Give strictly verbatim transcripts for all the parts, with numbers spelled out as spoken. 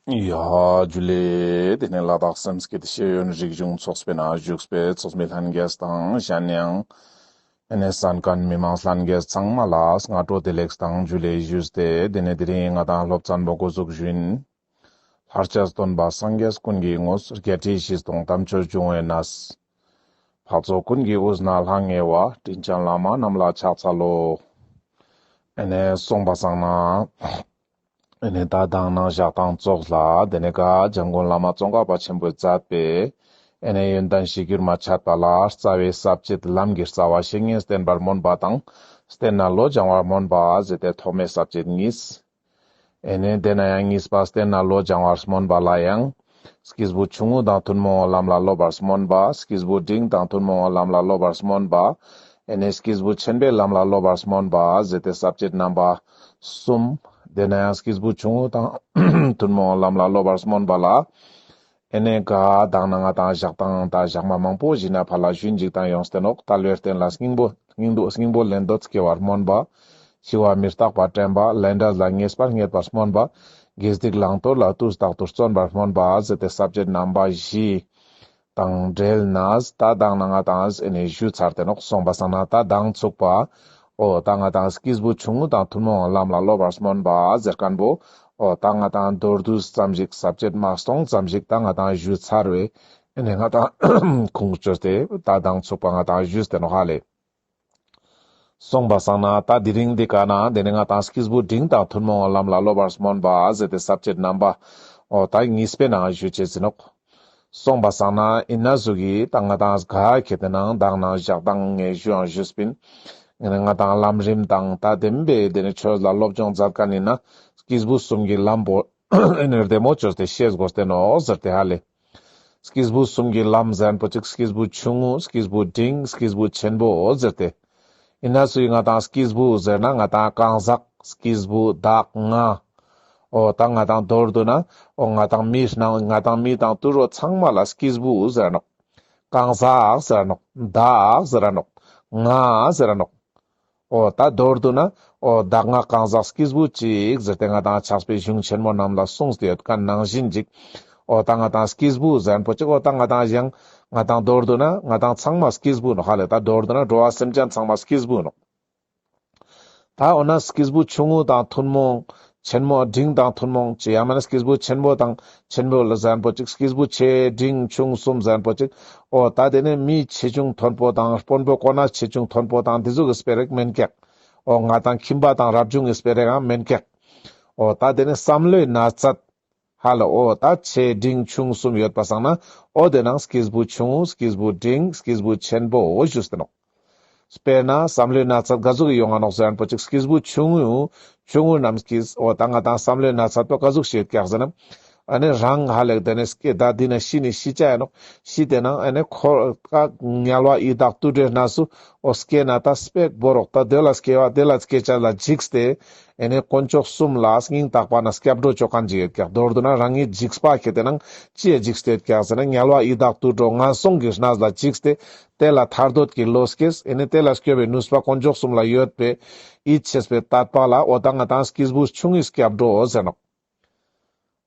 ཡ་ཇུ་ལེ། དེ་ནས་ལ་དྭགས་སེམས་བསྐྱེད་ཤེས་ཡོན་རིག་གཞུང་ཚོགས་པའི་ནང་བཞུགས་པའི་ཚོགས་མི་ལྷན་རྒྱས་དང་གཞན་ཡང་ཨེ་ནས་གསན་མཁན་མི་མང་ལྷན་རྒྱས་ཚང་མ་ལ་སྔ་དྲོ་བདེ་ལེགས་དང་ཇུ་ལེ་ཞུས་ཏེ། དེ་ནས་དེ་རིང་ང་དང་སློབ་ཚན་པོ་འགོ་འཛུགས་ཞུ་ཡིན། ལྷར་བཅས་སྟོན་པ་སངས་རྒྱས་ཀུན་གྱི་དངོས། བརྒྱད་ཁྲི་བཞི་སྟོང་དམ་ཆོས་འབྱུང་བའི་གནས། འཕགས་ཚོགས་ཀུན་གྱི་དབུས་ན་ལྷང་ངེ་བ། དྲིན་ཅན་བླ་མ་རྣམས་ལ་ཕྱག་འཚལ་ལོ། ཨེ་ནས་སོང་པ་སང་ན་ཨེ་ནས་ད་དང་ནང་ཞག་དང་ཙོགས་ལ་དེ་ནས་ག་འཇམ་མགོན་བླ་མ་ཙོང་ཁ་པ་ཆེན་པོས་མཛད་པའི་ཨེ་ནས་ཡོན་ཏན་གཞིར་གྱུར་མ་འཆད་པ་ལ་རྩ་བའི་ས་བཅད་ལམ་གྱི་རྩ་བ་བཤེས་གཉེན་བསྟེན་པར་སྨོན་པ་དང་། བསྟེན་ནས་བློ་སྦྱང་བར་སྨོན་པ་ཟེར་ཏེ་ཐོག་མའི་ས་བཅད་གཉིས། ཨེ་ནས་དེ་ནས་ཡང་གཉིས་པ་བསྟེན་ནས་བློ་སྦྱང་བར་སྨོན་པ་ལ་ཡང་། སྐྱེས་བུ་ཆུང་ངུ་དང་ཐུན་མོང་བའི་ལམ་ལ་སློབ་པར་སྨོན་པ། སྐྱེས་བུ་འབྲིང་དང་ཐུན་མོང་བའི་ལམ་ལ་སློབ་པར་སྨོན་པ། ཨེ་ནས་སྐྱེས་བུ་ཆེན་པོའི་ལམ་ལ་སློབ་པར་སྨོན་པ་ཟེར་ཏེ་ས་བཅད་རྣམ་པ་གསུམ། དེ་ནས་ཡང་སྐྱེས་བུ་ཆུང་ངུ་དང་ཐུན་མོང་བའི་ལམ་ལ་སློབ་པར་སྨོན་པ་ལ། ཨེ་ནས་ག་དང་ནང་ང་དང་ཞག་དང་ད་ཞག་མ་མང་པོ་ཞིག་ནས་ཕར་ལ་ཞུན་ཅིག་དང་ཡོངས་ཏེ་ནོག། དལ་བའི་རྟེན་ལ་སྙིང་པོ་སྙིང་སྡུག་སྙིང་པོ་ལེན་འདོད་སྐྱེ་བར་སྨོན་པ། འཆི་བ་མི་རྟག་པ་དྲན་པ། ལས་འབྲས་ལ་ངེས་པ་རྙེད་པར་སྨོན་པ། དགེ་སྡིག་བླང་དོར་ལ་དུས་རྟག་ཏུ་བརྩོན་པར་སྨོན་པ་ཟེར་ཏེ་ས་བཅད་རྣམ་པ་བཞི་དང་འབྲེལ་ནས་ད་དང་ནང་ང་དང་ཨེ་ནས་ཞུ་ཚར་ཏེ་ནོག། སོང་པ་སང་ན་ད་དང་ཚུགས་པ། འོ་ད་ང་དང་སྐྱེས་བུ་ཆུང་ངུ་དང་ཐུན་མོང་བའི་ལམ་ལ་སློབ་པར་སྨོན་པ་ཟེར་མཁན་པོ། འོ་ད་ང་དང་མདོར་བསྡུས་ཙམ་ཞིག་ས་བཅད་མ་སྟོང་ཙམ་ཞིག་ད་ང་དང་ཞུ་ཚར་བས། ཨེ་ནས་ང་དང་ཁུངས་བཅོལ་ཏེ་ད་དང་ཚུགས་པ་ང་དང་ཞུས་ཏེ་ནོག་ཧ་ལེ། སོང་པ་སང་ན་ད་དེ་རིང་འདི་ཀ་ན་དེ་ནས་ང་དང་སྐྱེས་བུ་འབྲིང་དང་ཐུན་མོང་བའི་ལམ་ལ་སློབ་པར་སྨོན་པ་ཟེར་ཏེ་ས་བཅད་རྣམ་པ་འོ་ད་གཉིས་པའི་ནང་ཞུ་ཅེས་ཟིན་ནོག། སོང་པ་སང་ན་ཨིན་ན་ཟུག་གི་ད་ང་དང་ག་ཁེ་ཏེ་ནང་དང་ནང་ཞག་དང་ངས་ཞུའང་ཞུས་པིན། ཨེ་ནས་ང་དང་ལམ་རིམ་དང་ད་དེམ་པའི་དེ་ནས་ཆོས་ལ་སློབ་སྦྱོང་མཛད་མཁན་ཡིན་ན་སྐྱེས་བུ་གསུམ་གྱི་ལམ་པོ་ཨེ་ནས་བདེ་མོ་བཅོས་ཏེ་ཤེས་དགོས་ཏེ་ནོག་ཟེར་ཏེ་ཧ་ལེ། སྐྱེས་བུ་གསུམ་གྱི་ལམ་ཟེར་མཁན་པོ་ཅིག་སྐྱེས་བུ་ཆུང་ངུ་སྐྱེས་བུ་འབྲིང་སྐྱེས་བུ་ཆེན་པོ་ཟེར་ཏེ། ཨིན་ན་སུ་ཡིན་ང་དང་སྐྱེས་བུ་ཟེར་ན་ང་དང་གང་ཟག་སྐྱེས་བུ་བདག་ང་། འོ་ད་ང་དང་མདོར་བསྡུ་ན་འོ་ང་དང་མི་སྣང་ང་དང་མི་དང་དུད་འགྲོ་ཚང་མ་ལ་སྐྱེས་བུ་ཟེར་ནོག། གང་ཟག་ཟེར་ནོག། བདག་ཟེར་ནོག། ང་ཟེར་ནོག། འོ་ད་མདོར་བསྡུ་ན་འོ་བདག་ང་གང་ཟག་སྐྱེས་བུ་གཅིག་ཟེར་ཏེ་ང་དང་ཕྱག་དཔེ་གཞུང་ཆེན་མོ་རྣམས་ལ་གསུངས་ཏེ་ཡོད་མཁན་ནང་བཞིན་ཅིག། འོ་ད་ང་དང་སྐྱེས་བུ་ཟེར་མཁན་པོ་ཅིག་འོ་ད་ང་དང་ཡང་ང་དང་མདོར་བསྡུ་ན་ང་དང་ཚང་མ་སྐྱེས་བུ་ནོག་ཧ་ལེ། ད་མདོར་བསྡུ་ན་འགྲོ་བ་སེམས་ཅན་ཚང་མ་སྐྱེས་བུ་ནོག། ད་འོ་ན་སྐྱེས་བུ་ཆུང་ངུ་དང་ཐུན་མོང་། ཆེན་མོ་འབྲིང་དང་ཐུན་མོང་ཅི་ཡང་མིན་ན་སྐྱེས་བུ་ཆེན་པོ་དང་ཆེན་པོ་ལ་ཟེར་མཁན་པོ་ཅིག། སྐྱེས་བུ་ཆེ་འབྲིང་ཆུང་གསུམ་ཟེར་མཁན་པོ་ཅིག། འོ་ད་དེ་ནས་མི་ཆེ་ཆུང་མཐོན་པོ་དང་དཔོན་པོ་གོ་གནས་ཆེ་ཆུང་མཐོན་པོ་དང་དེ་ཟུག་གི་སྤེ་ར་མན་ཀྱག། འོ་ང་དང་ཁྱིམ་པ་དང་རབ་བྱུང་གི་སྤེ་ར་ཡང་མན་ཀྱག། འོ་ད་དེ་ནས་བསམ་བློའི་ན་ཚད། ཧ་ལ་འོ་ད་ཆེ་འབྲིང་ཆུང་གསུམ་ཡོད་པ་སང་ན་འོ་དེ་ནང་སྐྱེས་བུ་ཆུང་ངུ་སྐྱེས་བུ་འབྲིང་སྐྱེས་བུ་ཆེན་པོ་འོ་ཞུས་ཏེ་ནོག། དཔེར་ན་བསམ་བློའི་ན་ཚད་ག་ཟུག་གི་ཡོང་ང་ནོག་ཟེར་མཁན་པོ་ཅིག། སྐྱེས་བུ་ཆུང་ངུ་ཆུང་ངུ་རྣམས་ཀྱིས་འོ་ད་ང་དང་བསམ་བློའི་ན་ཚད་པོ་ག་ཟུག་ཤེས་ཀྱག་ཟེར་ན། ཨ་ནི་རང་ཧ་ལེ་དེ་ནས་སྐྱེ་ད་འདི་ན་ཤི་ནི་ཤི་ཆ་ཡ་ནོག། ཤི་དེ་ནང་ཨ་ནི་འཁོར་ཀ་དམྱལ་བ་ཡི་དྭགས་དུད་འགྲོའི་གནས་སུ་འོ་སྐྱེ་ན་ད་སྤེ་ར་བོ་རོག། ད་དེ་ལ་སྐྱེ་བ་དེ་ལ་སྐྱེ་ཆ་ལ་འཇིགས་ཏེ། ཨེ་ནས་དཀོན་མཆོག་གསུམ་ལ་སྙིང་ཐག་པ་ནས་སྐྱབས་འགྲོ་ཅོ་མཁན་ཅིག་ཡོད་ཀྱག། མདོར་བསྡུ་ན་རང་ཉིད་འཇིགས་པ་ཁེ་ཏེ་ནང་ཅི་ཡ་འཇིགས་ཏེ་ཡོད་ཀྱག་ཟེར་ན་དམྱལ་བ་ཡི་དྭགས་དུད་འགྲོ་ངན་སོང་གི་གནས་ལ་འཇིགས་ཏེ་དེ་ལ་ཐར་འདོད་ཀྱི་བློ་སྐྱེས། ཨེ་ནས་དེ་ལ་སྐྱོབ་པའི་ནུས་པ་དཀོན་མཆོག་གསུམ་ལ་ཡོད་པས་ཡིད་ཆེས་པའི་དད་པ་ལ་འོ་ད་ང་དང་སྐྱེས་བུ་ཆུང་ངུའི་སྐྱབས་འགྲོ་ཟེར་ནོག།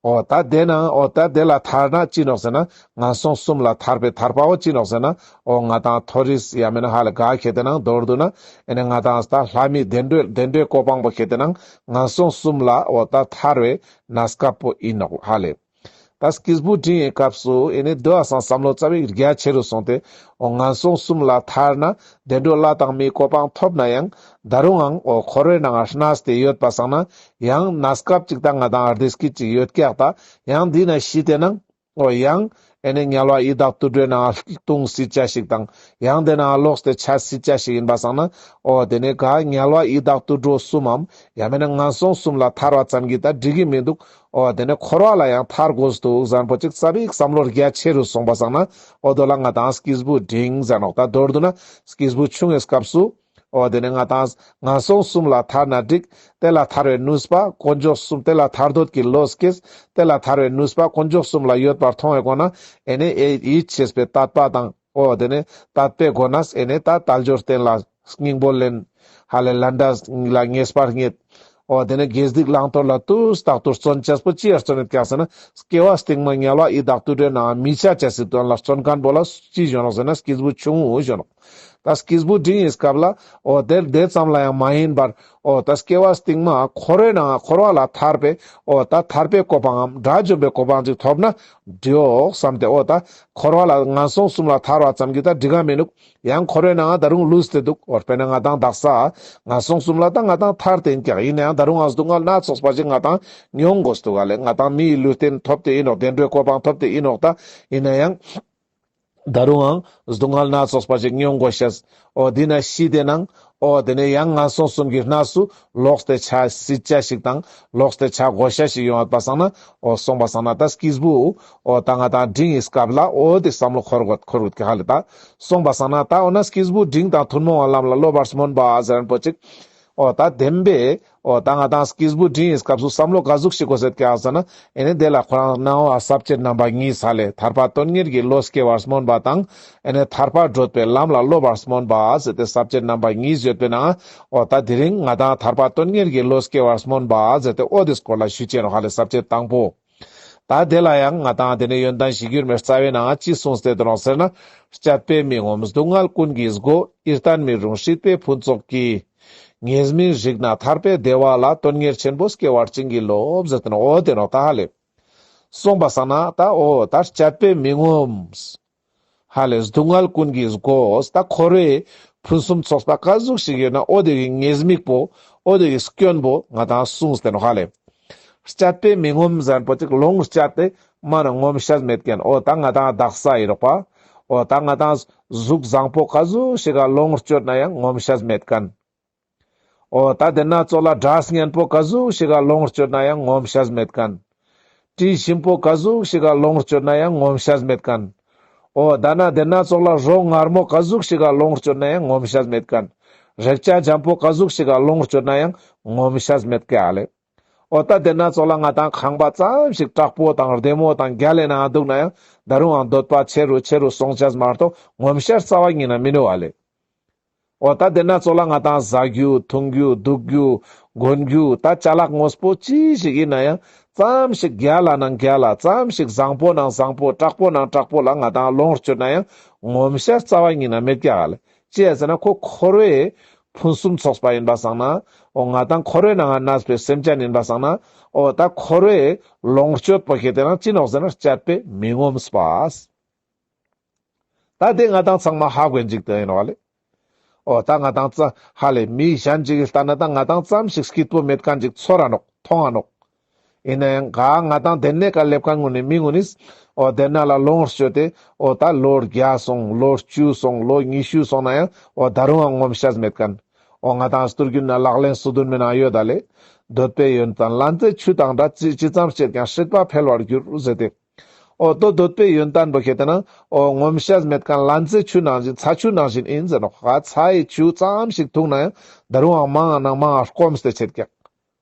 འོ་ད་དེ་ན་འོ་ད་དེ་ལ་ཐར་ན་ཅི་ནོག་ཟེར་ན་ངན་སོང་གསུམ་ལ་ཐར་པའི་ཐར་པ་འོ་ཅི་ནོག་ཟེར་ན་འོ་ང་དང་མཐོ་རིས་ཡང་མིན་ན་ཧ་ལ་ག་ཁེ་ཏེ་ནང་མདོར་བསྡུ་ན་ཨེ་ནས་ང་དང་ད་ལྷ་མི་བདེ་འགྲོའི་བདེ་འགྲོའི་གོ་འཕང་པོ་ཁེ་ཏེ་ནང་ངན་སོང་གསུམ་ལ་འོ་ད་ཐར་བའི་གནས་སྐབས་པོ་ཡིན་ནོག་ཧ་ལེ། ད་སྐྱེས་བུ་འབྲིང་གི་སྐབས་སུ་ཨེ་ནས་དེ་བ་སང་བསམ་བློ་རྩ་བའི་རྒྱ་ཆེ་རུ་སོང་སྟེ་འོ་ངན་སོང་གསུམ་ལ་ཐར་ན་བདེ་འགྲོ་ལྷ་དང་མིའི་གོ་འཕང་ཐོབ་ན་ཡང་ད་རུང་ངང་འོ་འཁོར་བའི་ནང་ང་གནས་ཏེ་ཡོད་པ་སང་ན་ཡང་གནས་སྐབས་ཅིག་ད་ང་དང་བདེ་སྐྱིད་ཅིག་ཡོད་ཀྱག། ད་ཡང་འདི་ན་ཤི་དེ་ནང་འོ་ཡང་ཨེ་ནས་དམྱལ་བ་ཡི་དྭགས་དུད་འགྲོའི་ནང་ལྟུང་སྲིད་ཆ་ཞིག་དང་ཡང་དེ་ནང་ལོག་སྟེ་ཆ་སྲིད་ཆ་ཞིག་ཡིན་པ་སང་ན་འོ་དེ་ནས་ག་དམྱལ་བ་ཡི་དྭགས་དུད་འགྲོ་གསུམ་མམ་ཡང་མིན་ན་ངན་སོང་གསུམ་ལ་ཐར་བ་ཙམ་གྱིས་ད་འགྲིག་གི་མི་འདུག། འོ་དེ་ནས་འཁོར་བ་ལ་ཡང་ཐར་དགོས་འདུག་ཟེར་མཁན་པོ་ཅིག་རྩ་བའི་བསམ་བློ་རྒྱ་ཆེ་རུ་སོང་པ་སང་ན་འོ་དོ་ལ་ང་དང་སྐྱེས་བུ་འབྲིང་ཟེར་ནོག། ད་མདོར་བསྡུ་ན་སྐྱེས་བུ་ཆུང་ངུའི་སྐབས་སུ་འོ་དེ་ནས་ང་དང་ངན་སོང་གསུམ་ལ་ཐར་ན་འགྲིག། དེ་ལ་ཐར་བའི་ནུས་པ་དཀོན་མཆོག་གསུམ་དེ་ལ་ཐར་འདོད་ཀྱི་བློ་སྐྱེས། དེ་ལ་ཐར་བའི་ནུས་པ་དཀོན་མཆོག་གསུམ་ལ་ཡོད་པར་མཐོང་བའི་སྒོ་ན་ཨེ་ནས་ཨེ་ཡིད་ཆེས་པའི་དད་པ་དང་འོ་དེ་ནས་དད་པའི་སྒོ་ནས་ཨེ་ནས་ད་དལ་འབྱོར་རྟེན་ལ་སྙིང་པོ་ལེན། ཧ་ལས་ལས་འབྲས་ལ་ངེས་པ་རྙེད། འོ་དེ་ནས་དགེ་སྡིག་བླང་དོར་ལ་དུས་རྟག་ཏུ་བརྩོན་ཅེས་པོ་ཅི་ཡ་བརྩོན་ཡོད་ཀྱག་ཟེར་ན། སྐྱེ་བ་སྟིང་མ་དམྱལ་བ་ཡི་དྭགས་དུད་འགྲོའི་ནང་མི་ཆ་ཅེས་སི་དོན་ལ་བརྩོན་མཁན་པོ་ལ་ཅི་ཞུ་ནོག་ཟེར་ན་སྐྱེས་བུ་ཆུང་ངུ་ཞུ་ནོག། ད་སྐྱེས་བུ་འབྲིང་ངི་སྐབས་ལ་འོ་དེ་དེ་ཙམ་ལ་ཡང་མ་ཡིན་པར། འོ་ད་སྐྱེ་བ་སྟིང་མ་འཁོར་བའི་ནང་འཁོར་བ་ལ་ཐར་པའི་འོ་ད་ཐར་པའི་གོ་འཕང་ངམ་དགྲ་བཅོམ་པའི་གོ་འཕང་ཅིག་ཐོབ་ན་འགྲིག་འོག་བསམ་སྟེ། འོ་ད་འཁོར་བ་ལ་ངན་སོང་གསུམ་ལ་ཐར་བ་ཙམ་གྱིས་ད་འགྲིག་ག་མི་ནུག། ཡང་འཁོར་བའི་ནང་ད་རུང་ལུས་ཏེ་འདུག། འོ་དཔེར་ན་ང་དང་དག་ས་ངན་སོང་གསུམ་ལ་ད་ང་དང་ཐར་ཏེ་ཡིན་ཀྱག། ཡིན་ན་ཡང་ད་རུང་ང་སྡུག་བསྔལ་སྣ་ཚོགས་པ་ཞིག་ང་དང་མྱོང་དགོས་འདུག་ག་ལེ། ང་དང་མིའི་ལུས་རྟེན་ཐོབ་སྟེ་ཡིན་ནོག། བདེ་འགྲོའི་གོ་འཕང་ཐོབ་སྟེ་ཡིན་ནོག། ད་ཡིན་ན་ཡང་ད་རུང་ང་སྡུག་བསྔལ་སྣ་ཚོགས་པ་ཞིག་མྱོང་དགོས་ཤེས། འོ་དེ་ན་ཤི་སྟེ་ནང་འོ་དེ་ནས་ཡང་ངན་སོང་གསུམ་གྱི་གནས་སུ་ལོག་སྟེ་ཆ་སྲིད་ཅེས་ཤིག་དང་ལོག་སྟེ་ཆ་དགོས་ཤེས་ཤིག་ཡོང་བ་སང་ན། འོ་སོང་བ་སང་ན་ད་སྐྱེས་བུ་འོ་ད་ང་དང་འབྲིང་ངི་སྐབས་ལ་འོ་དེ་བསམ་བློ་འཁོར་དགོས་འཁོར་དགོས་ཀྱག་ཧ་ལེ། ད་སོང་བ་སང་ན་ད་འོ་ན་སྐྱེས་བུ་འབྲིང་དང་ཐུན་མོང་བ་ལམ་ལ་སློབ་པར་སྨོན་པ་ཟེར་མཁན་པོ་ཅིག། འོ་ད་བདེན་པས་འོ་ད་ང་དང་སྐྱེས་བུ་འབྲིང་ངི་སྐབས་སུ་བསམ་བློ་ག་ཟུག་ཞིག་དགོས་ཟེར་ཀྱག་ཟེར་ན། ཨེ་ནི་དེ་ལ་ཁོ་རང་ནང་བ་ས་བཅད་རྣམ་པ་གཉིས་ཧ་ལེ། ཐར་པ་དོན་གཉེར་གྱི་བློ་སྐྱེ་བར་སྨོན་པ་དང་། ཨེ་ནི་ཐར་པར་བགྲོད་པའི་ལམ་ལ་སློབ་པར་སྨོན་པ་ཟེར་ཏེ་ས་བཅད་རྣམ་པ་གཉིས་ཡོད་པའི་ནང་འོ་ད་དེ་རིང་ང་དང་ཐར་པ་དོན་གཉེར་གྱི་བློ་སྐྱེ་བར་སྨོན་པ་ཟེར་ཏེ་འོ་དེ་སྐོར་ལ་ཞུ་ཅེས་ནོག་ཧ་ལེ། ས་བཅད་དང་པོ། ད་དེ་ལ་ཡང་ང་དང་དེ་ནས་ཡོན་ཏན་གཞིར་གྱུར་མའི་རྩ་བའི་ནང་ཅི་གསུངས་ཏེ་འདུག་ཟེར་ན། སྤྱད་པས་མི་ངོམས་སྡུག་བསྔལ་ཀུན་གྱི་སྒོ། ཡིད་བརྟན་མི་རུང་སྲིད་པའི་ཕུན་ཚོགས་ཀྱི། ཉེས་དམིགས་རིག་ན་ཐར་པའི་བདེ་བ་ལ། དོན་གཉེར་ཆེན་པོ་སྐྱེ་བར་བྱིན་གྱིས་རློབས་ཟེར་ཏེ་ནོག། འོ་དེ་ནོག་ད་ཧ་ལེ། སོང་བ་སང་ན་ད་འོ་ད་སྤྱད་པས་མི་ངོམས། ཧ་ལེ་སྡུག་བསྔལ་ཀུན་གྱི་སྒོ། ད་འཁོར་བའི་ཕུན་སུམ་ཚོགས་པ་ག་ཟུག་ཞིག་ཡོད་ན་འོ་དེ་གི་ཉེས་དམིགས་པོ་འོ་དེ་གི་སྐྱོན་པོ་ང་དང་གསུངས་ཏེ་ནོག་ཧ་ལེ། སྤྱད་པས་མི་ངོམས་ཟེར་མཁན་པོ་ཅིག་ལོངས་སྤྱད་དེ་མ་ན་ངོམས་ཤེས་མེད་མཁན། འོ་ད་ང་དང་དག་ས་ཡིན་ནོག་པ། འོ་ད་ང་དང་གཟུགས་བཟང་པོ་ག་ཟུག་ཞིག་ག་ལོངས་སྤྱོད་ན་ཡང་ངོམས་ཤེས་མེད་མཁན། འོ་ད་དེ་ན་ཙོགས་ལ་སྒྲ་སྙན་པོ་ག་ཟུག་ཞིག་ག་ལོངས་སྤྱོད་ན་ཡང་ངོམས་ཤེས་མེད་མཁན། དྲི་ཞིམ་པོ་ག་ཟུག་ཞིག་ག་ལོངས་སྤྱོད་ན་ཡང་ངོམས་ཤེས་མེད་མཁན། འོ་ད་ན་དེ་ན་ཙོགས་ལ་རོ་མངར་མོ་ག་ཟུག་ཞིག་ག་ལོངས་སྤྱོད་ན་ཡང་ངོམས་ཤེས་མེད་མཁན། རེག་བྱ་འཇམ་པོ་ག་ཟུག་ཞིག་ག་ལོངས་སྤྱོད་ན་ཡང་ངོམས་ཤེས་མེད་མཁན་ཨ་ལེ། འོ་ད་དེ་ན་ཙོགས་ལ་ང་དང་ཁང་པ་ཙམ་ཞིག་དྲག་པོ་དང་བདེ་མོ་དང་རྒྱལ་ལའི་ནང་འདུག་ན་ཡང་ད་རུང་ཡང་འདོད་པ་ཆེ་རུ་ཆེ་རུ་སོང་ཅེས་མ་གཏོགས་ངོམས་ཤེས་རྩ་བ་ཉིད་ནས་མི་ནུག་ཨ་ལེ། འོ་ད་དེ་ན་ཙོགས་ལ་ང་དང་ཟ་རྒྱུ་འཐུང་རྒྱུ་འདུག་རྒྱུ་གོན་རྒྱུ་ད་ཅ་ལག་དངོས་པོ་ཅི་ཞིག་ཡིན་ན་ཡང་ཙམ་ཞིག་རྒྱལ་ལ་ནང་རྒྱལ་ལ་ཙམ་ཞིག་བཟང་པོ་ནང་བཟང་པོ་དྲག་པོ་ནང་དྲག་པོ་ལ་ང་དང་ལོངས་སྤྱོད་ན་ཡང་ངོམས་ཤེས་རྩ་བ་ཉིད་ནས་མེད་ཀྱག་ཨ་ལེ། ཅི་ཡ་ཟེར་ན་ཁོ་འཁོར་བའི་ཕུན་སུམ་ཚོགས་པ་ཡིན་པ་སང་ན། འོ་ང་དང་འཁོར་བའི་ནང་ང་གནས་པའི་སེམས་ཅན་ཡིན་པ་སང་ན། འོ་ད་འཁོར་བའི་ལོངས་སྤྱོད་པོ་ཁེ་དེ་ན་ཅི་ནོག་ཟེར་ན་སྤྱད་པས་མི་ངོམས་པ། ད་དེ་ང་དང་ཚང་མ་ཧ་གོ་ཡིན་ཅིག་དེ་ཡིན་ནོག་ལེ། འོ་ད་ང་དང་ཙ་ཧ་ལེ་མི་གཞན་ཅིག་གི་ལྟ་ན་ད་ང་དང་ཙམ་ཞིག་སྐྱིད་པོ་མེད་མཁན་ཅིག་ཚོར་ར་ནོག་མཐོང་ང་ནོག། ཡིན་ན་ཡང་ག་ང་དང་དེ་ནས་ཀ་སླེབས་མཁན་ངུ་ནི་མི་ངུ་ནིས། འོ་དེ་ན་ལ་ལོངས་སྤྱོད་དེ་འོ་ད་ལོ་བརྒྱ་སོང་ལོ་བཅུ་སོང་ལོ་ཉི་ཤུ་སོང་ན་ཡང་འོ་ད་རུང་ཡང་ངོམས་ཤེས་མེད་མཁན། འོ་ང་དང་སྟོད་རྒྱུད་ན་ལག་ལེན་སོ་བདུན་མའི་ནང་ཡོད་ད་ལེ། འདོད་པའི་ཡོན་ཏན་ལན་ཚྭའི་ཆུ་དང་འདྲ། ཅི་ཅི་ཙམ་སྤྱད་ཀྱང་སྲིད་པ་འཕེལ་བར་འགྱུར་ཟེར་ཏེ། འོ་དོ་འདོད་པའི་ཡོན་ཏན་པོ་ཁེ་དེ་ན་འོ་ངོམས་ཤེས་མེད་མཁན་ལན་ཚྭའི་ཆུ་ནང་བཞིན་ཚྭ་ཆུ་ནང་བཞིན་ཡིན་ཟེར་ནོག། ཚྭའི་ཆུ་ཙམ་ཞིག་འཐུང་ན་ཡང་ད་རུང་ཡང་མང་ང་ནང་མང་ང་སྐོམས་ཏེ་ཆེད་ཀྱག།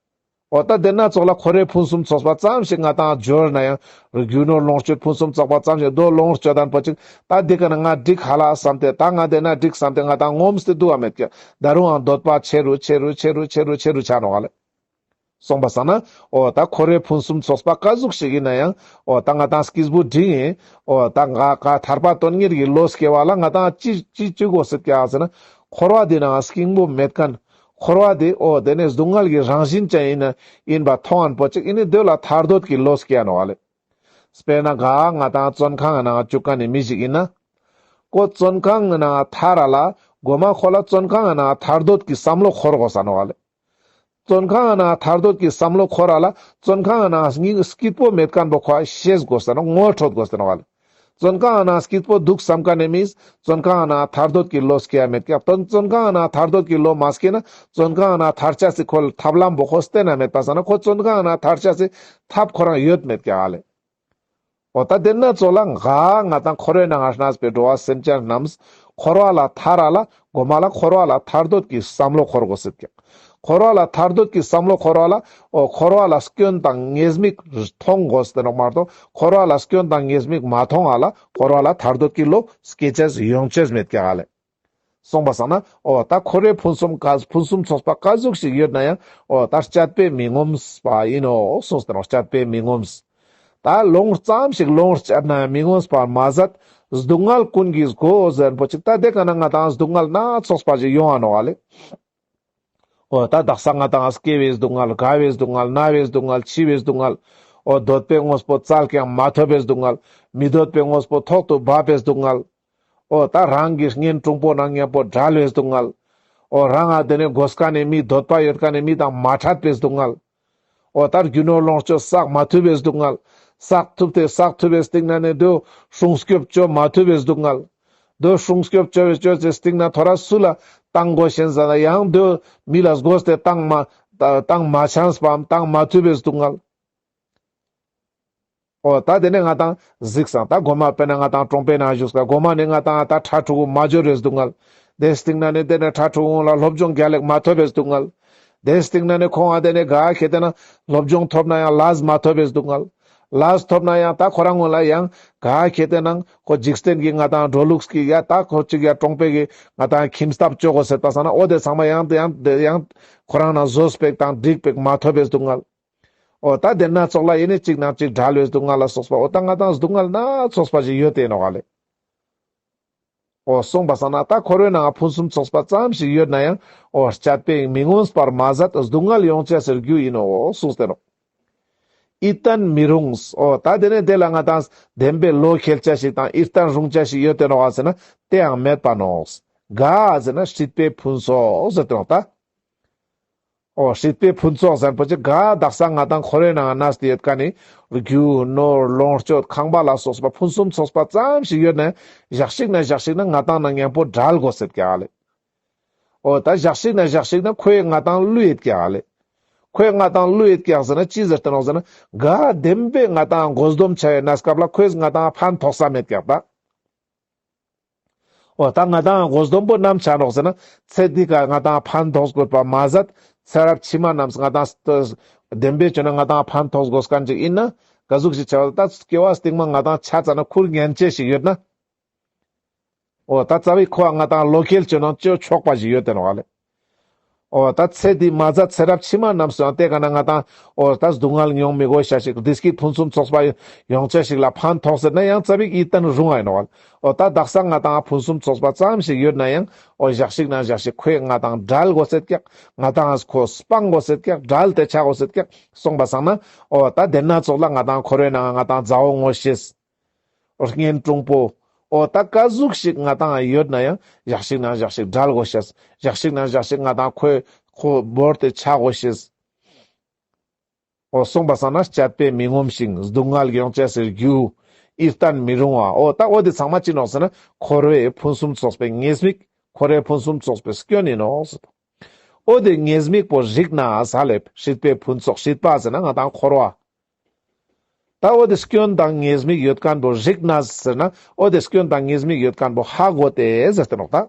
འོ་ད་དེ་ན་ཙོགས་ལ་འཁོར་བའི་ཕུན་སུམ་ཚོགས་པ་ཙམ་ཞིག་ང་དང་འབྱོར་ན་ཡང་རྒྱུ་ནོར་ལོངས་སྤྱོད་ཕུན་སུམ་ཚོགས་པ་ཙམ་ཞིག་དོ་ལོངས་སྤྱོད་དན་པོ་ཅིག་ད་འདི་ཀ་ན་ང་འགྲིག་ཧ་ལ་བསམ་སྟེ་ད་ང་དེ་ན་འགྲིག་བསམ་སྟེ་ང་དང་ངོམས་ཏེ་འདུག་ག་མེད་ཀྱག། ད་རུང་ཡང་འདོད་པ་ཆེ་རུ་ཆེ་རུ་ཆེ་རུ་ཆེ་རུ་ཆེ་རུ་ཆ་ནོག་ལེ། སོང་བ་སང་ན་འོ་ད་འཁོར་བའི་ཕུན་སུམ་ཚོགས་པ་ག་ཟུག་ཞིག་ཡིན་ན་ཡང་འོ་ད་ང་དང་སྐྱེས་བུ་འབྲིང་ངི་འོ་ད་ང་ག་ཐར་པ་དོན་གཉེར་གྱི་བློ་སྐྱེ་བ་ལ་ང་དང་ཅི་ཅི་ཅི་དགོས་སེད་ཀྱག་ཟེར་ན་འཁོར་བ་འདི་ནང་སྐྱིད་པོ་མེད་མཁན། འཁོར་བ་འདི་འོ་དེ་ནས་སྡུག་བསྔལ་གྱི་རང་བཞིན་ཅན་ཡིན་ན་ཡིན་པ་མཐོང་ངན་པོ་ཅིག་ཡིན་ནི་དེ་ལ་ཐར་འདོད་ཀྱི་བློ་སྐྱེ་ནོག་ལེ། དཔེར་ན་ག་ང་དང་བཙོན་ཁང་ནང་བཅུག་མཁན་ནི་མི་ཞིག་ཡིན་ན། ཁོ་བཙོན་ཁང་ནང་ཐར་ར་ལ་གོ་མ་ཁོ་ལ་བཙོན་ཁང་ནང་ཐར་འདོད་ཀྱི་བསམ་བློ་འཁོར་དགོས་ས་ནོག་ལེ། བཙོན་ཁང་ནང་ཐར་འདོད་ཀྱི་བསམ་བློ་འཁོར་ར་ལ་བཙོན་ཁང་ནང་སྙིང་སྐྱིད་པོ་མེད་མཁན་པོ་ཁོ་ཤེས་དགོས་ས་ནོག། ངོ་འཕྲོད་དགོས་ས་ནོག་ལེ། བཙོན་ཁང་ནང་སྐྱིད་པོ་འདུག་བསམ་མཁན་ནི་མིས་བཙོན་ཁང་ནང་ཐར་འདོད་ཀྱི་བློ་སྐྱེ་ཡ་མེད་ཀྱག། བཙོན་བཙོན་ཁང་ནང་ཐར་འདོད་ཀྱི་བློ་མ་སྐྱེ་ན་བཙོན་ཁང་ནང་ཐར་ཆ་སི་ཁོ་ལ་ཐབས་ལམ་པོ་ཁོ་བསྟེན་ན་མེད་པ་ས་ན་ཁོ་བཙོན་ཁང་ནང་ཐར་ཆ་སི་ཐབས་ཁོ་རང་ཡོད་མེད་ཀྱག་ལེ། འོ་ད་དེ་ན་ཙོགས་ལ་ག་ང་དང་འཁོར་བའི་ནང་ང་གནས་པའི་འགྲོ་བ་སེམས་ཅན་རྣམས་འཁོར་བ་ལ་ཐར་ར་ལ་གོ་མ་ལ་འཁོར་བ་ལ་ཐར་འདོད་ཀྱི་བསམ་བློ་འཁོར་དགོས་སེད་ཀྱག། འཁོར་བ་ལ་ཐར་འདོད་ཀྱི་བསམ་བློ་འཁོར་བ་ལ་འོ་འཁོར་བ་ལ་སྐྱོན་དང་ཉེས་དམིགས་མཐོང་དགོས་ཏེ་ནོག་མ་གཏོགས་འཁོར་བ་ལ་སྐྱོན་དང་ཉེས་དམིགས་མ་མཐོང་ང་ལ་འཁོར་བ་ལ་ཐར་འདོད་ཀྱི་བློ་སྐྱེ་ཅེས་ཡོང་ཅེས་མེད་ཀྱག་ལེ། སོང་པ་སང་ན་འོ་ད་འཁོར་བའི་ཕུན་སུམ་ག་ཕུན་སུམ་ཚོགས་པ་ག་ཟུག་ཞིག་ཡོད་ན་ཡང་འོ་ད་སྤྱད་པས་མི་ངོམས་པ་ཡིན་ནོ་གསུངས་ཏེ་ནོ། སྤྱད་པས་མི་ངོམས། ད་ལོངས་ཙམ་ཞིག་ལོངས་སྤྱད་ན་ཡང་མི་ངོམས་པར་མ་ཟད། སྡུག་བསྔལ་ཀུན་གྱི་སྒོ་ཟེར་པོ་ཅིག་ད་དེ་ཀ་ན་ང་ཏང་སྡུག་བསྔལ་སྣ་ཚོགས་པ་ཞིག་ཡོང་ང་ནོག་ལེ། འོ་ད་དག་ས་ང་ཏང་སྐྱེ་བའི་སྡུག་བསྔལ། རྒ་བའི་སྡུག་བསྔལ། ན་བའི་སྡུག་བསྔལ། འཆི་བའི་སྡུག་བསྔལ། འོ་འདོད་པའི་དངོས་པོ་བཙལ་ཀྱང་མ་ཐོབ་པའི་སྡུག་བསྔལ། མི་འདོད་པའི་དངོས་པོ་ཐོག་ཏུ་བབ་པའི་སྡུག་བསྔལ། འོ་ད་རང་གི་གཉེན་དྲུང་པོ་ནང་མཉམ་པོ་བྲལ་བའི་སྡུག་བསྔལ། འོ་རང་ང་དེ་ནས་དགོས་ཀ་ནས་མི་འདོད་པ་ཡོད་ཀ་ནས་མི་དང་མ་འཕྲད་པའི་སྡུག་བསྔལ། འོ་ད་རྒྱུ་ནོར་ལོངས་སྤྱོད་བསགས་མ་ཐུབ་པའི་སྡུག་བསྔལ། བསགས་ཐུབ་སྟེ་བསགས་ཐུབ་པའི་སྟེང་ན་ནས་དོ་སྲུང་སྐྱོབ་བཅོ་མ་ཐུབ་པའི་སྡུག་བསྔལ། དོ་སྲུང་སྐྱོབ་བཅོ་བའི་བཅོ་ཅེས་སྟེང་ན་ཐོ་རས་སུ་ལ་བཏང་དགོས་ཤེས་ཟ་ན་ཡང་དོ་མི་ལ་དགོས་ཏེ་བཏང་མ་བཏང་མ་ཆགས་པའམ་བཏང་མ་ཐུབ་པའི་སྡུག་བསྔལ། འོ་ད་དེ་ནས་ང་ཏང་གཟིགས་སང་ད་གོ་མ་དཔེར་ན་ང་ཏང་གྲོང་པའི་ནང་བཞུགས་ཀ་གོ་མ་ནས་ང་ཏང་ད་ཕྲུ་གུ་མ་འབྱོར་བའི་སྡུག་བསྔལ། དེ་སྟེང་ན་ནས་དེ་ནས་ཕྲུ་གུ་ལ་སློབ་སྦྱོང་རྒྱལ་ལེགས་མ་ཐོབ་པའི་སྡུག་བསྔལ། དེ་སྟེང་ན་ནས་ཁོང་ང་དེ་ནས་ག་ཁེ་ཏེ་ན་སློབ་སྦྱོང་ཐོབ་ན་ཡང་ལས་མ་ཐོབ་པའི་སྡུག་བསྔལ། ལས་ཐོབ་ན་ཡང་ད་ཁོ་རང་ངོ་ལ་ཡང་ག་ཁེ་ཏེ་ན་ཁོ་འཇིག་རྟེན་གྱི་ང་ཏང་འགྲོ་ལུགས་ཀྱི་ཡ་ད་ཁོ་ཅིག་ཡ་གྲོང་པའི་གི་ང་ཏང་ཁྱིམ་ཐབ་བཅོ་དགོས་ཟེར་པ་སང་ན་འོ་དེ་ཚང་མ་ཡང་ཡང་ཡང་ཁོ་རང་ན་བཟོ་སྤེག་དང་འགྲིག་སྤེག་མ་ཐོབ་པའི་སྡུག་བསྔལ། འོ་ད་དེ་སྣ་ཚོགས་ལ་ཡེ་ནས་གཅིག་ནང་གཅིག་བྲལ་བའི་སྡུག་བསྔལ་ལ་སོགས་པ་འོ་ད་ང་ཏང་སྡུག་བསྔལ་སྣ་ཚོགས་པ་ཞིག་ཡོད་དེ་ནོག་ལེ། འོ་སོང་པ་སང་ན་ད་འཁོར་བའི་ནང་ཕུན་སུམ་ཚོགས་པ་ཙམ་ཞིག་ཡོད་ན་ཡང་འོ་སྤྱད་པས་མི་ངོམས་པར་མ་ཟད་སྡུག་བསྔལ་ཡོང་ཅེས་སི་རྒྱུ་ཡིན་ནོ་གསུངས་ཏེ་ནོག་ཡིད་བརྟན་མི་རུང་། འོ་ད་དེ་ནས་དེ་ལ་ང་ཏང་བདེན་པའི་བློ་ཁེལ་ཅེས་ཤིག་དང་ཡིད་བརྟན་རུང་ཅེས་ཤིག་ཡོད་དེ་ནོག་ཟེར་ན་དེའང་མེད་པ་ནོག་ག་ཟེར་ན་སྲིད་པའི་ཕུན་ཚོགས་ཟེར་ཏེ་ནོག་ད། འོ་སྲིད་པའི་ཕུན་ཚོགས་ཟེར་པོ་ཅིག་ག་དག་ས་ང་ཏང་འཁོར་བའི་ནང་ན་སྟེ་ཡོད་ཀ་ནི་རྒྱུ་ནོར་ལོངས་སྤྱོད་ཁང་པ་ལ་སོགས་པ་ཕུན་སུམ་ཚོགས་པ་ཙམ་ཞིག་ཡོད་ན་ཞག་ཞིག་ན་ཞག་ཞིག་ན་ང་ཏང་ནང་མཉམ་པོ་བྲལ་དགོས་ཟེར་ཀྱག་ལེ། འོ་ད་ཞག་ཞིག་ན་ཞག་ཞིག་ན་ཁོས་ང་ཏང་བསླུ་ཡོད་ཀྱག་ལེ། ཁོས་ང་ཏང་བསླུ་ཡོད་ཀྱག་ཟེར་ན་ཅི་ཟེར་ཏེ་ནོག་ཟེར་ན་ག་བདེན་པའི་ང་ཏང་དགོས་འདོམས་ཆ་བའི་གནས་སྐབས་ལ་ཁོས་ང་ཏང་ཕན་ཐོགས་ས་མེད་ཀྱག་ད། འོ་ད་ང་ཏང་དགོས་འདོམས་པོ་ནམ་ཆ་ནོག་ཟེར་ན་ཚེ་འདི་ཀ་ང་ཏང་ཕན་ཐོགས་དགོས་པ་མ་ཟད་ཚེ་རབས་ཕྱི་མ་རྣམས་ང་ཏང་བདེན་པའི་བཅོས་ན་ང་ཏང་ཕན་ཐོགས་དགོས་མཁན་ཅིག་ཡིན་ན་ག་ཟུག་ཞིག་ཆ་བ་ད་སྐྱེ་བ་སྟིང་མ་ང་ཏང་ཆ་ཙ་ན་ཁུར་ཉན་ཅེས་ཞིག་ཡོད་ན། འོ་ད་རྩ་བའི་ཁོ་ང་ཏང་བློ་ཁེལ་བཅོས་ན་ཅོ་ཆོག་པ་ཞིག་ཡོད་དེ་ནོག་ལེ། འོ་ད་ཚེ་འདི་མ་ཟད་ཚེ་རབས་ཕྱི་མ་རྣམས་སུའང་དེ་ཀ་ན་ང་ཏང་འོ་ད་སྡུག་བསྔལ་མྱོང་མི་དགོས་ཤ་ཞིག་བདེ་སྐྱིད་ཕུན་སུམ་ཚོགས་པ་ཡོང་ཆ་ཞིག་ལ་ཕན་ཐོགས་ཟེར་ན་ཡང་རྩ་བའི་ཡིད་བརྟན་རུང་ཨ་ཡིན་ནོག་ལེ། འོ་ད་དག་ས་ང་ཏང་ཕུན་སུམ་ཚོགས་པ་ཙམ་ཞིག་ཡོད་ན་ཡང་འོ་ཞག་ཞིག་ན་ཞག་ཞིག་ཁོས་ང་ཏང་བྲལ་དགོས་ཟེར་ཀྱག་ང་ཏང་ཁོ་སྤང་དགོས་ཟེར་ཀྱག་བྲལ་ཏེ་ཆ་དགོས་ཟེར་ཀྱག་སོང་པ་སང་ན་འོ་ད་དེ་སྣ་ཚོགས་ལ་ང་ཏང་འཁོར་བའི་ནང་ང་ཏང་མཛའ་བོ་ངོ་ཤེས། གཉེན་དྲུང་པོ། འོ་ད་ག་ཟུག་ཞིག་ང་ཏང་ཡོད་ན་ཡང་ཞག་ཞིག་ན་ཞག་ཞིག་བྲལ་དགོས་ཤེས། ཞག་ཞིག་ན་ཞག་ཞིག་ང་ཏང་ཁོས་ཁོ་བོར་ཏེ་ཆ་དགོས་ཤེས། འོ་སོང་པ་སང་ན་སྤྱད་པས་མི་ངོམས་ཤིང་སྡུག་བསྔལ་ཡོང་ཅེས་སི་རྒྱུ། ཡིད་བརྟན་མི་རུང་བ། འོ་ད་འོ་དེ་ཚང་མ་ཅི་ནོག་ཟེར་ན་འཁོར་བའི་ཕུན་སུམ་ཚོགས་པའི་ཉེས་དམིགས། འཁོར་བའི་ཕུན་སུམ་ཚོགས་པའི་སྐྱོན་ཡིན་ནོག་ཟེར། འོ་དེ་ཉེས་དམིགས་པོ་རིག་ན་ས་ལེ་སྲིད་པའི་ཕུན་ཚོགས་སྲིད་པ་ཟེར་ན་ང་ཏང་འཁོར་བ། ད་འོ་དེ་སྐྱོན་དང་ཉེས་དམིགས་ཡོད་མཁན་པོ་རིག་ན་ཟེར་ན་འོ་དེ་སྐྱོན་དང་ཉེས་དམིགས་ཡོད་མཁན་པོ་ཧ་གོ་སྟེ་ཟེར་ཏེ་ནོག་ད།